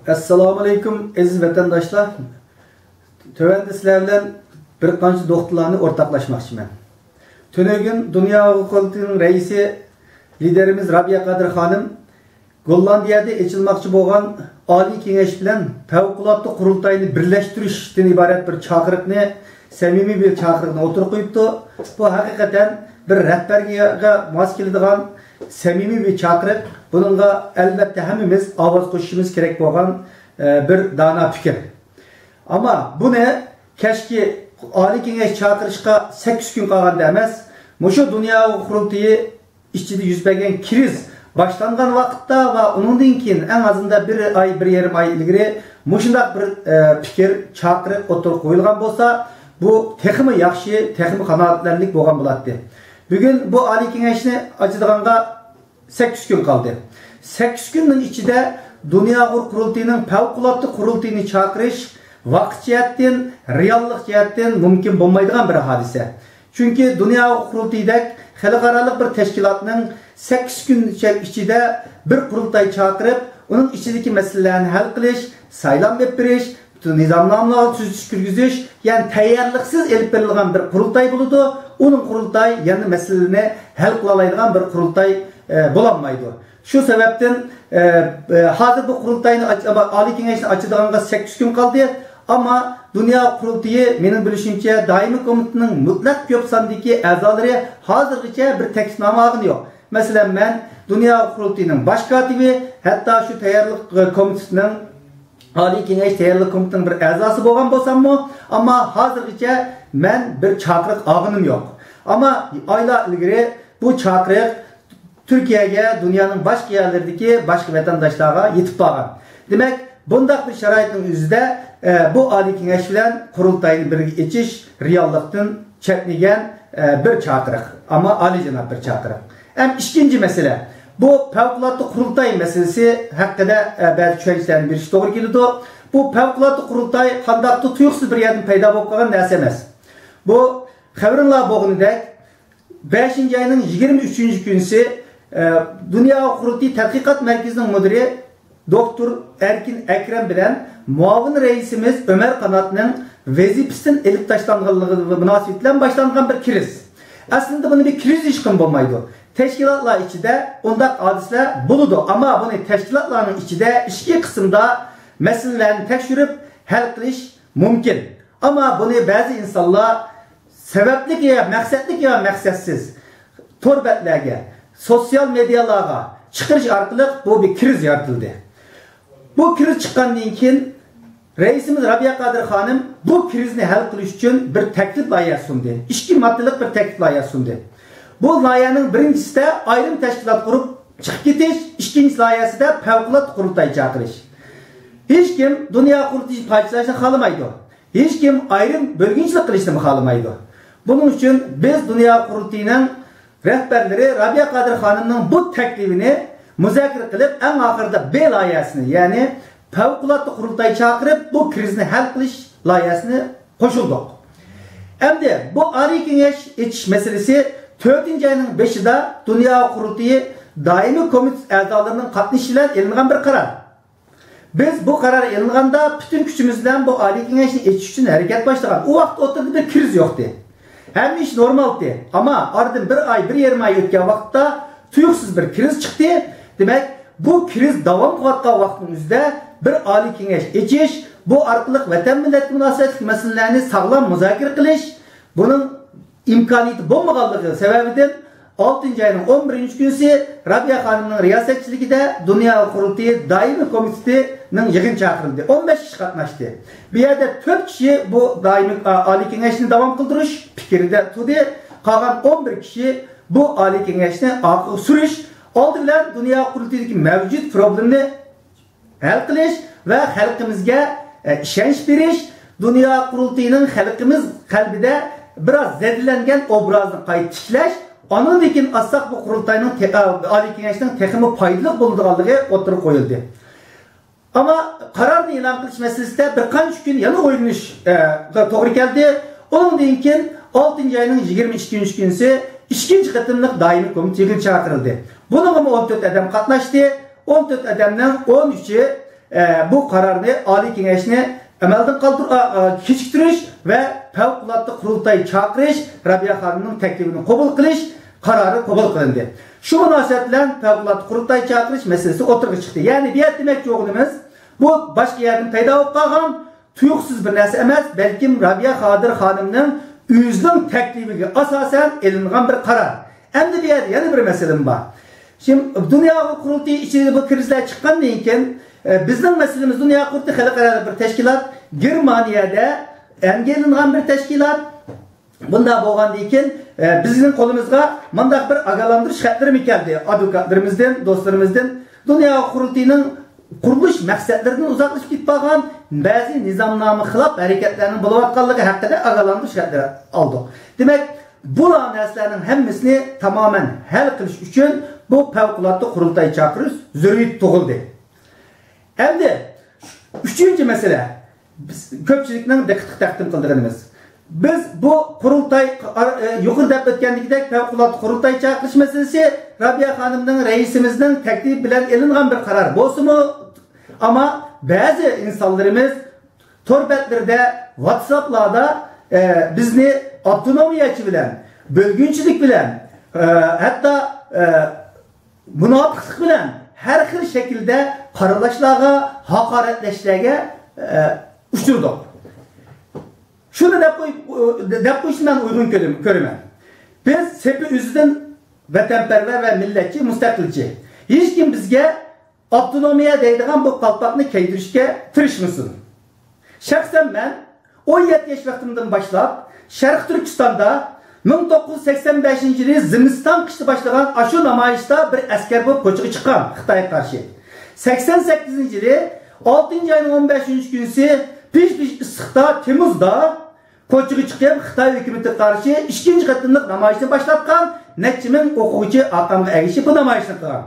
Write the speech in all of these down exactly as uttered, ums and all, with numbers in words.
ئەسسالامۇئەلەيكۇم، ئەزىز ۋەتەنداشلار. تۆۋەندە سىلەر بىلەن بىر قانچە نۇقتىلارنى ئورتاقلاشماقچىمەن. تۈنۈگۈن دۇنيا ئۇيغۇر قۇرۇلتىيىنىڭ رەئىسى، لىدېرىمىز رابىيە قادىر خانىم گوللاندىيەدە ئېچىلماقچى بولغان ئالىي كېڭەش بىلەن پەۋقۇلئاددە قۇرۇلتاينى بىرلەشتۈرۈشتىن ئىبارەت بىر چاقىرىقنى سەمىمىي بىر چاقىرىقنى ئوتتۇرىغا قويۇپتۇ. بۇ ھەقىقەتەن بىر رەھبەرگە ماس كېلىدىغان سەمىمىي بىر چاقىرىق. بۇنىڭغا ئەلۋەتتە ھەممىمىز ئاۋاز قوشۇشىمىز كېرەك بولغان، ئە، بىر دانا پىكىر. ئەمما بۇنى كەچكى ئالىي كېڭەش چاقىرىشقا سەككىز كۈن قالغاندا ئەمەس، مۇشۇ دۇنيا قۇرۇلتىيى ئىچىدە يۈز بەرگەن كىرىز باشلانغان ۋاقىتتا ۋە ئۇنىڭدىن كېيىن ئەڭ ئازىندا بىر ئاي، بىر يېرىم ئاي ئىلگىرى مۇشۇنداق بىر، ئە، پىكىر، چاقىرىق ئوتتۇرىغا قويۇلغان بولسا، بۇ تېخىمۇ ياخشى، تېخىمۇ قانائەتلەرلىك بولغان بولاتتى. بۈگۈن بۇ ئالىي كېڭەشنى ئاچىدىغانغا سەككىز كۈن قالدى. سەككىز كۈننىڭ ئىچىدە دۇنيا ئۇيغۇر قۇرۇلتىيىنىڭ پەۋقۇلئاددە قۇرۇلتىيىنى چاقىرىش ۋاقىت جەھەتتىن، رېئاللىق جەھەتتىن مۇمكىن بولمايدىغان بىر ھادىسە. چۈنكى دۇنيا ئۇيغۇر قۇرۇلتىيىدەك خەلقئارالىق بىر تەشكىلاتنىڭ سەككىز كۈن ئىچىدە بىر قۇرۇلتاي چاقىرىپ، ئۇنىڭ ئىچىدىكى مەسىلىلەرنى ھەل قىلىش، سايلام ئېلىپ بېرىش، نىزامنامىلارغا تۈزىتىش كىرگۈزۈش، يەنى تەييارلىقسىز ئېلىپ بېرىلغان بىر قۇرۇلتاي بولىدۇ. ئۇنىڭ قۇرۇلتاي يەنە مەسىلىنى ھەل قىلالايدىغان بىر قۇرۇلتاي، ئە، بولالمايدۇ. شۇ سەۋەبتىن، ئە، ئە، ھازىر بۇ قۇرۇلتاينى ئاچ-، ئەمما ئالىي كېڭەشنى ئاچىدىغانغا سەككىز كۈن قالدى. ئەمما دۇنيا قۇرۇلتىيى، مېنىڭ بىلىشىمچە، دائىمىي كومىتېتنىڭ مۇتلەق كۆپ ساندىكى ئەزالىرى ھازىرغىچە بىر تەكلىپنامە ئالغىنى يوق. مەسىلەن، مەن دۇنيا قۇرۇلتىيىنىڭ باش كاتىپى، ھەتتا شۇ تەييارلىق، ئە، كومىتېتىنىڭ، ئالىي كېڭەش تەييارلىق كومىتېتىنىڭ بىر ئەزاسى بولغان بولساممۇ، ئەمما ھازىرغىچە مەن بىر چاقىرىق ئالغىنىم يوق. ئەمما ئايلار ئىلگىرى بۇ چاقىرىق تۈركىيەگە، دۇنيانىڭ باشقا يەرلىرىدىكى باشقا ۋەتەنداشلارغا يېتىپ بارغان. دېمەك، بۇنداق بىر شارائىتنىڭ ئۆزىدە، ئە، بۇ ئالىي كېڭەش بىلەن قۇرۇلتاينى بىرگە ئېچىش رېئاللىقتىن چەتنىگەن، ئە، بىر چاقىرىق، ئەمما ئالىيجاناب بىر چاقىرىق. ھەم ئىككىنچى مەسىلە، بۇ پەۋقۇلئاددە قۇرۇلتاي مەسىلىسى ھەققىدە، ئە، بەزى چۈشەنچىلەرنى بېرىش توغرا كېلىدۇ. بۇ پەۋقۇلئاددە قۇرۇلتاي قانداقتۇر تۇيۇقسىز بىر يەردىن پەيدا بولۇپ قالغان نەرسە ئەمەس. بۇ خەۋىرىڭلار بولغىنىدەك، بەشىنچى ئاينىڭ يىگىرمە ئۈچىنچى كۈنىسى، ئە، دۇنيا قۇرۇلتىيى تەتقىقات مەركىزىنىڭ مۇدىرى دوكتور ئەركىن ئەكرەم بىلەن مۇئاۋىن رەئىسىمىز ئۆمەر قاناتنىڭ ۋەزىپىسىدىن ئېلىپ تاشلانغانلىقى مۇناسىۋىتى بىلەن باشلانغان بىر كىرىز. ئەسلىدە بۇنى بىر كىرىز دېيىشكىمۇ بولمايدۇ. تەشكىلاتلار ئىچىدە ئۇنداق ھادىسىلەر بولىدۇ، ئەمما بۇنى تەشكىلاتلارنىڭ ئىچىدە ئىچكى قىسىمدا مەسىلىلەرنى تەكشۈرۈپ ھەل قىلىش مۇمكىن. ئەمما بۇنى بەزى ئىنسانلار سەۋەبلىك يا مەقسەتلىك يا مەقسەتسىز تور بەتلەرگە، سوتسىيال مېدىيالارغا چىقىرىش ئارقىلىق بۇ بىر كىرىز يارىتىلدى. بۇ كىرىز چىققاندىن كېيىن، رەئىسىمىز رابىيە قادىر خانىم بۇ كىرىزنى ھەل قىلىش ئۈچۈن بىر تەكلىپ لايىھەسى سۇندى. ئىككى ماددىلىق بىر تەكلىپ لايىھەسى سۇندى. بۇ لايىھەنىڭ بىرىنچىسىدە ئايرىم تەشكىلات قۇرۇپ چىقىپ كېتىش، ئىككىنچى لايىھەسىدە پەۋقۇلئاددە قۇرۇلتاي چاقىرىش. ھېچكىم دۇنيا قۇرۇلتىيى پارچىلاشنى خالىمايدۇ. ھېچكىم ئايرىم بۆلگۈنچىلىك قىلىشنىمۇ خالىمايدۇ. بۇنىڭ ئۈچۈن بىز دۇنيا قۇرۇلتىيىنىڭ رەھبەرلىرى رابىيە قادىر خانىمنىڭ بۇ تەكلىپىنى مۇزاكىرە قىلىپ، ئەڭ ئاخىرىدا بى لايىھەسىنى، يەنى پەۋقۇلئاددە قۇرۇلتاي چاقىرىپ، بۇ كىرىزنى ھەل قىلىش لايىھەسىنى قوشۇلدۇق. ئەمدى بۇ ئالىي كېڭەش ئېچىش مەسىلىسى تۆتىنچى ئاينىڭ بېشىدا دۇنيا قۇرۇلتىيى دائىمىي كومىتېتى ئەزالىرىنىڭ قاتنىشىشى بىلەن ئېلىنغان بىر قارار. بىز بۇ قارار ئېلىنغاندا پۈتۈن كۈچىمىز بىلەن بۇ ئالىي كېڭەشنى ئېچىش ئۈچۈن ھەرىكەت باشلىغان. ئۇ ۋاقىتتا ئوتتۇرىدا بىر كىرىز يوقتى. ھەممە ئىش نورمالتى. ئەمما ئارىدىن بىر ئاي، بىر يېرىم ئاي ئۆتكەن ۋاقىتتا تۇيۇقسىز بىر كىرىز چىقتى. دېمەك، بۇ كىرىز داۋام قىلىۋاتقان ۋاقىتنىڭ ئۆزىدە بىر ئالىي كېڭەش ئېچىش، بۇ ئارقىلىق ۋەتەن مىللەتكە مۇناسىۋەتلىك مەسىلىلەرنى ساغلام مۇزاكىرە قىلىش، بۇنىڭ ئىمكانىيىتى بولمىغانلىقى سەۋەبىدىن، ئالتىنچى ئاينىڭ ئون بىرىنچى كۈنىسى رابىيە خانىمنىڭ رىياسەتچىلىكىدە دۇنيا قۇرۇلتىيى دائىمىي كومىتېتىنىڭ يىغىنى چاقىرىلدى. ئون بەش كىشى قاتناشتى. بۇ يەردە تۆت كىشى بۇ دائىمىي، ئا، ئالىي كېڭەشنى داۋام قىلدۇرۇش پىكرىدە تۇردى. قالغان ئون بىر كىشى بۇ ئالىي كېڭەشنى ئارقىغا سۈرۈش، ئالدى بىلەن دۇنيا قۇرۇلتىيىدىكى مەۋجۇت پروبلېمىنى ھەل قىلىش ۋە خەلقىمىزگە، ئە، ئىشەنچ بېرىش، دۇنيا قۇرۇلتىيىنىڭ خەلقىمىز قەلبىدە بىراز زەدىلەنگەن ئوبرازىنى قايتا تىكلەش، ئاندىن كېيىن ئالساق بۇ قۇرۇلتاينىڭ تې-، ئە، ئالىي كېڭەشنىڭ تېخىمۇ پايدىلىق بولىدىغانلىقى ئوتتۇرىغا قويۇلدى. ئەمما قارارنى ئېلان قىلىش مەسىلىسىدە بىر قانچە كۈن يەنە ئويلىنىشقا توغرا كەلدى. ئۇنىڭدىن كېيىن ئالتىنچى ئاينىڭ يىگىرمە ئىككىنچى كۈنىسى ئىككىنچى قېتىملىق دائىمىي كومىتېت يىغىنى چاقىرىلدى. بۇنىڭغىمۇ ئون تۆت ئادەم قاتناشتى. ئون تۆت ئادەمنىڭ ئون ئۈچى ئە، بۇ قارارنى ئالىي كېڭەشنى ئەمەلدىن قالدۇر-، ئا، ئا، كېچىكتۈرۈش ۋە پەۋقۇلئاددە قۇرۇلتاي چاقىرىش، رابىيە خانىمنىڭ تەكلىپىنى قوبۇل قىلىش قارارى قوبۇل قىلىندى. شۇ مۇناسىۋەت بىلەن پەۋقۇلئاددە قۇرۇلتاي چاقىرىش مەسىلىسى ئوتتۇرىغا چىقتى. يەنى بۇ يەردە دېمەكچى بولغىنىمىز، بۇ باشقا يەردىن پەيدا بولۇپ قالغان تۇيۇقسىز بىر نەرسە ئەمەس، بەلكىم رابىيە قادىر خانىمنىڭ ئۆزىنىڭ تەكلىپىگە ئاساسەن ئېلىنغان بىر قارار. ئەمدى بۇ يەردە يەنە بىر مەسىلىمۇ بار. شىم-، دۇنيا ئۇيغۇر قۇرۇلتىيى ئىچىدە بۇ كىرىزلەر چىققاندىن كېيىن، ئە، بىزنىڭ مەسىلىمىز دۇنيا قۇرۇلتىيى خەلقئارالىق بىر تەشكىلات، گېرمانىيەدە ئەنگە ئېلىنغان بىر تەشكىلات. بۇنداق بولغاندىن كېيىن، ئە، بىزنىڭ قولىمىزغا مۇنداق بىر ئاگاھلاندۇرۇش خەتلىرىمۇ كەلدى. ئادۋوكاتلىرىمىزدىن، دوستلىرىمىزدىن دۇنيا قۇرۇلتىيىنىڭ قۇرۇلۇش مەقسەتلىرىدىن ئۇزاقلىشىپ كېتىپ قالغان بەزى نىزامنامە خىلاپ ھەرىكەتلەرنىڭ بولۇۋاتقانلىقى ھەققىدە ئاگاھلاندۇرۇش خەتلىرى ئالدۇق. دېمەك، بۇ نەرسىلەرنىڭ ھەممىسىنى تامامەن ھەل قىلىش ئۈچۈن بۇ پەۋقۇلئاددە قۇرۇلتاي چاقىرىش زۆرۈرىيىتى تۇغۇلدى. ئەمدى ئۈچىنچى مەسىلە، بىز كۆپچىلىكنىڭ دىققىتىگە تەقدىم قىلىدىغىنىمىز. بىز بۇ قۇرۇلتاي، ئە، يۇقىرىدا دەپ ئۆتكەندىكىدەك پەۋقۇلئاددە قۇرۇلتاي چاقىرىش مەسىلىسى رابىيە خانىمنىڭ، رەئىسىمىزنىڭ تەكلىپى بىلەن ئېلىنغان بىر قارار بولسىمۇ، ئەمما بەزى ئىنسانلىرىمىز تور بەتلىرىدە، ۋاتساپلاردا، ئە، بىزنى ئاپتونومىيەچى بىلەن، بۆلگۈنچىلىك بىلەن، ئە، ھەتتا، ئە، مۇناپىقلىق بىلەن ھەر خىل شەكىلدە قارىلاشلارغا، ھاقارەتلەشلەرگە، ئە، ئۇچرىدۇق. شۇنى دەپ قوي-، دەپ قويۇشنى مەن ئۇيغۇن كۆرىمەن. بىز سېپى ئۆزىدىن ۋەتەنپەرۋەر ۋە مىللەتچى، مۇستەقىلچى. ھېچكىم بىزگە ئاپتونومىيە دەيدىغان بۇ قالپاقنى كىيدۈرۈشكە تىرىشمىسۇن. شەخسەن مەن ئون يەتتە ياش ۋاقتىمدىن باشلاپ، شەرقىي تۈركىستاندا مىڭ توققۇز يۈز سەكسەن بەشىنچى يىلى زىمىستان قىشتا باشلىغان ئاشۇ نامايىشتا بىر ئەسكەر بولۇپ كوچىغا چىققان خىتايغا قارشى. سەكسەن سەككىزىنچى يىلى ئالتىنچى ئاينىڭ ئون بەشىنچى كۈنىسى پىژ-پىژ ئىسسىقتا، تېمۇزدا، كوچىغا چىقىپ، خىتاي ھۆكۈمىتىگە قارشى ئىككىنچى قېتىملىق نامايىشنى باشلاتقان نەچچە مىڭ ئوقۇغۇچى ئارقامغا ئەگىشىپ بۇ نامايىشنى قىلغان.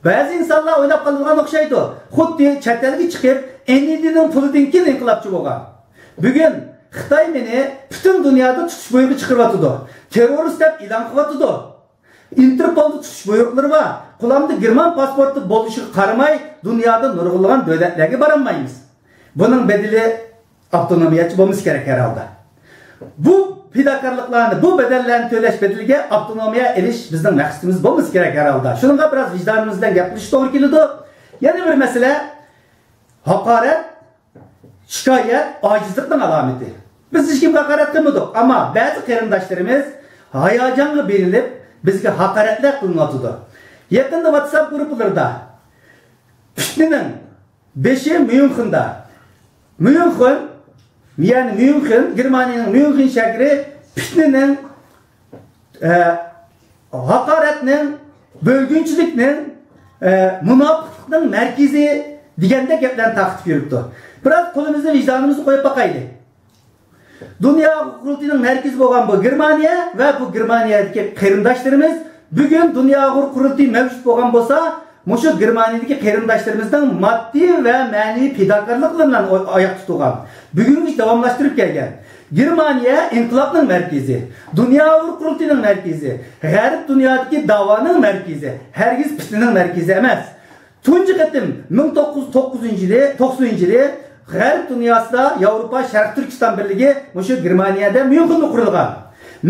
بەزى ئىنسانلار ئويلاپ قالىدىغان ئوخشايدۇ، خۇددى چەت ئەلگە چىقىپ، ئېن ئېي دىنىڭ پۇلىدىن كېيىن ئىنقىلابچى بولغان. بۈگۈن خىتاي مېنى پۈتۈن دۇنيادا تۇتۇش بۇيرۇقى چىقىرىۋاتىدۇ، تېررورىست دەپ ئېلان قىلىۋاتىدۇ. ئىنتېرپولدا تۇتۇش بۇيرۇقلىرى بار. قولۇمدا گېرمان پاسپورتى بولۇشىغا قارىماي، دۇنيادا نۇرغۇنلىغان دۆلەتلەرگە بارالمايمىز. بۇنىڭ بەدىلى ئاپتونومىيەچى بولمىسا كېرەك ھەر ھالدا. بۇ پىداكارلىقلارنى، بۇ بەدەللەرنى تۆلەش بەدىلىگە ئاپتونومىيە ئېلىش بىزنىڭ مەقسىتىمىز بولمىسا كېرەك ھەر ھالدا. شۇنىڭغا بىراز ۋىجدانىمىز بىلەن گەپ قىلىش توغرا كېلىدۇ. يەنە بىر مەسىلە، ھاقارەت، شىكايەت ئاجىزلىقنىڭ ئالامىتى. بىز ھېچكىمگە ھاقارەت قىلمىدۇق، ئەمما بەزى قېرىنداشلىرىمىز ھاياجانغا بېرىلىپ، بىزگە ھاقارەتلەر قىلىنىۋاتىدۇ. يېقىندا ۋاتساپ گۇرۇپپىلىرىدا پىتنىنىڭ بېشى ميۇنخېندا، ميۇنخېن، يەنى ميۇنخېن، گېرمانىيەنىڭ ميۇنخېن شەھىرى پىتنىنىڭ، ئە، ھاقارەتنىڭ، بۆلگۈنچىلىكنىڭ، ئە، مۇناپىقلىقنىڭ مەركىزى دېگەندەك گەپلەرنى تارقىتىپ يۈرۈپتۇ. بىراز قولىمىزنى ۋىجدانىمىزغا قويۇپ باقايلى. دۇنيا ئۇيغۇر قۇرۇلتىيىنىڭ مەركىزى بولغان بۇ گېرمانىيە ۋە بۇ گېرمانىيەدىكى قېرىنداشلىرىمىز بۈگۈن دۇنيا ئۇيغۇر قۇرۇلتىيى مەۋجۇت بولغان بولسا، مۇشۇ گېرمانىيەدىكى قېرىنداشلىرىمىزنىڭ ماددىي ۋە مەنىۋى پىداكارلىقلىرى بىلەن ئاياقتا تۇرغان، بۈگۈنگىچە داۋاملاشتۇرۇپ كەلگەن. گېرمانىيە ئىنقىلابنىڭ مەركىزى، دۇنيا ئۇيغۇر قۇرۇلتىيىنىڭ مەركىزى، غەرب دۇنيادىكى داۋانىڭ مەركىزى، ھەرگىز پىتنىنىڭ مەركىزى ئەمەس. تۇنجى قېتىم مىڭ توققۇز يۈز توققۇزىنچى يىلى، توقسىنىنچى يىلى غەرب دۇنياسىدا ياۋروپا شەرقىي تۈركىستان بىرلىكى مۇشۇ گېرمانىيەدە ميۇنخېندا قۇرۇلغان.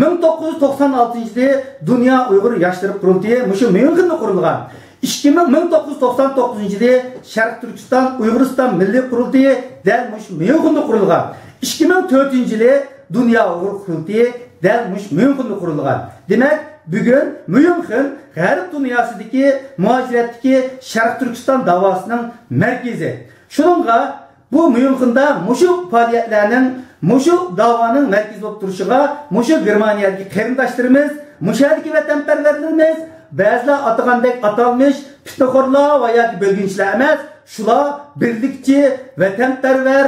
مىڭ توققۇز يۈز توقسان ئالتىنچى يىلى دۇنيا ئۇيغۇر ياشلىرى قۇرۇلتىيى مۇشۇ ميۇنخېندا قۇرۇلغان. ئىككى مىڭ، مىڭ توققۇز يۈز توقسان توققۇزىنچى يىلى شەرقىي تۈركىستان، ئۇيغۇرىستان مىللىي قۇرۇلتىيى دەل مۇشۇ ميۇنخېندا قۇرۇلغان. ئىككى مىڭ تۆتىنچى يىلى دۇنيا ئۇيغۇر قۇرۇلتىيى دەل مۇشۇ ميۇنخېندا قۇرۇلغان. دېمەك، بۈگۈن ميۇنخېن غەرب دۇنياسىدىكى مۇھاجىرەتتىكى شەرقىي تۈركىستان داۋاسىنىڭ مەركىزى. شۇنىڭغا بۇ ميۇنخېندا مۇشۇ پائالىيەتلەرنىڭ، مۇشۇ داۋانىڭ مەركىزى بولۇپ تۇرۇشىغا مۇشۇ گېرمانىيەدىكى قېرىنداشلىرىمىز، مۇشۇ يەردىكى ۋەتەنپەرۋەرلىرىمىز، بەزىلەر ئاتىغاندەك ئاتالمىش پىتنىخورلار ۋە ياكى بۆلگۈنچىلەر ئەمەس، شۇلار بىرلىكچى، ۋەتەنپەرۋەر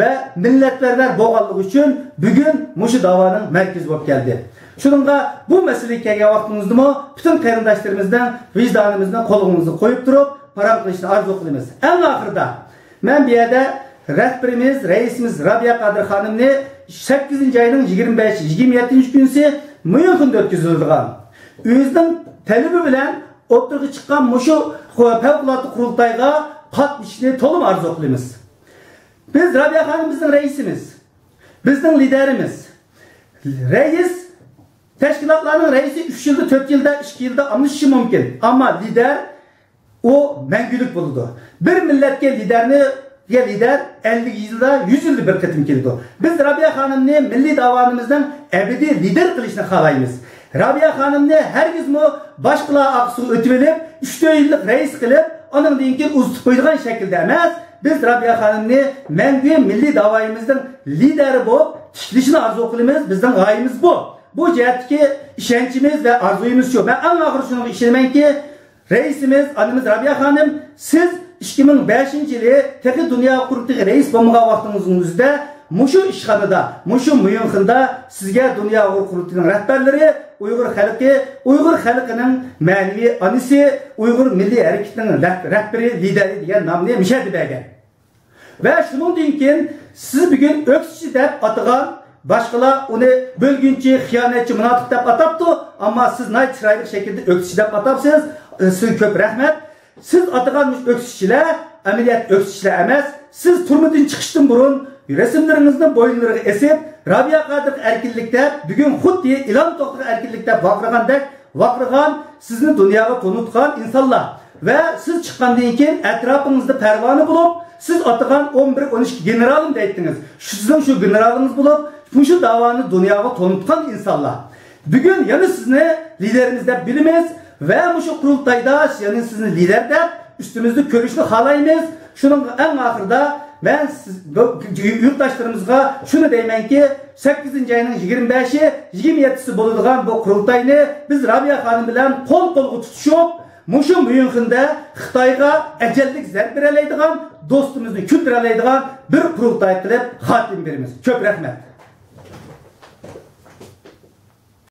ۋە مىللەتپەرۋەر بولغانلىقى ئۈچۈن بۈگۈن مۇشۇ داۋانىڭ مەركىزى بولۇپ كەلدى. شۇنىڭغا بۇ مەسىلىگە كەلگەن ۋاقتىمىزدىمۇ پۈتۈن قېرىنداشلىرىمىزنىڭ ۋىجدانىمىزنى قولىڭىزغا قويۇپ تۇرۇپ پاراڭ قىلىشنى ئارزۇ قىلىمىز. ئەڭ ئاخىرىدا مەن بۇ يەردە رەھبىرىمىز، رەئىسىمىز رابىيە قادىر خانىمنى سەككىزىنچى ئاينىڭ يىگىرمە بەش، يىگىرمە يەتتىنچى كۈنىسى ميۇنخېندا ئۆتكۈزۈلىدىغان، ئۆزىنىڭ تەلىپى بىلەن ئوتتۇرىغا چىققان مۇشۇ فەۋقۇلئاددە قۇرۇلتايغا قاتنىشىشىنى تولىمۇ ئارزۇ قىلىمىز. بىز رابىيە خانىم بىزنىڭ رەئىسىمىز، بىزنىڭ لىدەرىمىز. رەئىس، تەشكىلاتلارنىڭ رەئىسى ئۈچ يىلدا، تۆت يىلدا، ئىككى يىلدا ئالمىشىشى مۇمكىن. ئەمما لىدەر ئۇ مەڭگۈلۈك بولىدۇ. بىر مىللەتكە لىدەرنى، يا لىدەر ئەللىك يىلدا، يۈز يىلدا بىر قېتىم كېلىدۇ. بىز رابىيە خانىمنى مىللىي داۋانىمىزنىڭ ئەبەدىي لىدەر قىلىشىنى خالايمىز. رابىيە خانىمنى ھەرگىزمۇ باشقىلار ئارقىسىغا ئۆتۈۋېلىپ، ئۈچ تۆت يىللىق رەئىس قىلىپ، ئانىڭدىن كېيىن ئۇزىتىپ قويىدىغان شەكىلدە ئەمەس، بىز رابىيە خانىمنى مەڭگۈ مىللىي داۋايىمىزنىڭ لىدەرى بولۇپ تىكلىشىنى ئارزۇ قىلىمىز. بىزنىڭ غايىمىز بۇ. بۇ جەھەتتىكى ئىشەنچىمىز ۋە ئارزۇيىمىز شۇ. مەن ئەڭ ئاخىرى شۇنىڭغا ئىشىنىمەنكى، رەئىسىمىز، ئانىمىز رابىيە خانىم، سىز ئىككى مىڭ بەشىنچى يىلى تېخى دۇنيا قۇرۇلتىيىغا رەئىس بولمىغان ۋاقتىڭىزنىڭ ئۆزىدە مۇشۇ ئىشخانىدا، مۇشۇ ميۇنخېندا سىزگە دۇنيا ئۇيغۇر قۇرۇلتىيىنىڭ رەھبەرلىرى، ئۇيغۇر خەلقى، ئۇيغۇر خەلقىنىڭ مەنىۋى ئانىسى، ئۇيغۇر مىللىي ھەرىكىتىنىڭ رەھ-، رەھبىرى، لىدەرى دېگەن نامنى مىشەدە بەرگەن. ۋە شۇنىڭدىن كېيىن سىز بۈگۈن ئۆكسۈچى دەپ ئاتىغان، باشقىلار ئۇنى بۆلگۈنچى، خىيانەتچى، مۇناپىق دەپ ئاتاپتۇ، ئەمما سىز ناھايىتى چىرايلىق شەكىلدە ئۆكسۈچى دەپ ئاتاپسىز. سىزگە كۆپ رەھمەت. سىز ئاتىغان مۇشۇ ئۆكسۈچىلەر ئەمەلىيەت ئۆكسۈچىلەر ئەمەس. سىز تۈرمىدىن چىقىشتىن بۇرۇن رەسىملىرىڭىزنى بويۇنلىرىغا ئېسىپ، رابىيە قادىرغا ئەركىنلىك دەپ، بۈگۈن خۇددى ئىلان توختىغا ئەركىنلىك دەپ ۋارقىرىغاندەك ۋارقىرىغان، سىزنى دۇنياغا تونۇتقان ئىنسانلار ۋە سىز چىققاندىن كېيىن ئەتراپىڭىزدا پەرۋانە بولۇپ، سىز ئاتىغان ئون بىر، ئون ئىككى گېنېرالىم دەيتتىڭىز. شۇ سىزنىڭ شۇ گېنېرالىڭىز بولۇپ، مۇشۇ داۋانى دۇنياغا تونۇتقان ئىنسانلار. بۈگۈن يەنە سىزنى لىدېرىمىز دەپ بىلىمىز ۋە مۇشۇ قۇرۇلتايدا يەنە سىزنى لىدەر دەپ ئۈستىمىزدە كۆرۈشنى خالايمىز. شۇنىڭ ئەڭ ئاخىرىدا مەن سىز، بۇ يۇرتداشلىرىمىزغا شۇنى دەيمەنكى، سەككىزىنچى ئاينىڭ يىگىرمە بەشى، يىگىرمە يەتتىسى بولىدىغان بۇ قۇرۇلتاينى بىز رابىيە خانىم بىلەن قول قولغا تۇتۇشۇپ، مۇشۇ ميۇنخېندا خىتايغا ئەجەللىك زەربە بېرەلەيدىغان، دوستىمىزنى كۈلدۈرەلەيدىغان بىر قۇرۇلتاي قىلىپ خاتىمە بېرىمىز. كۆپ رەھمەت.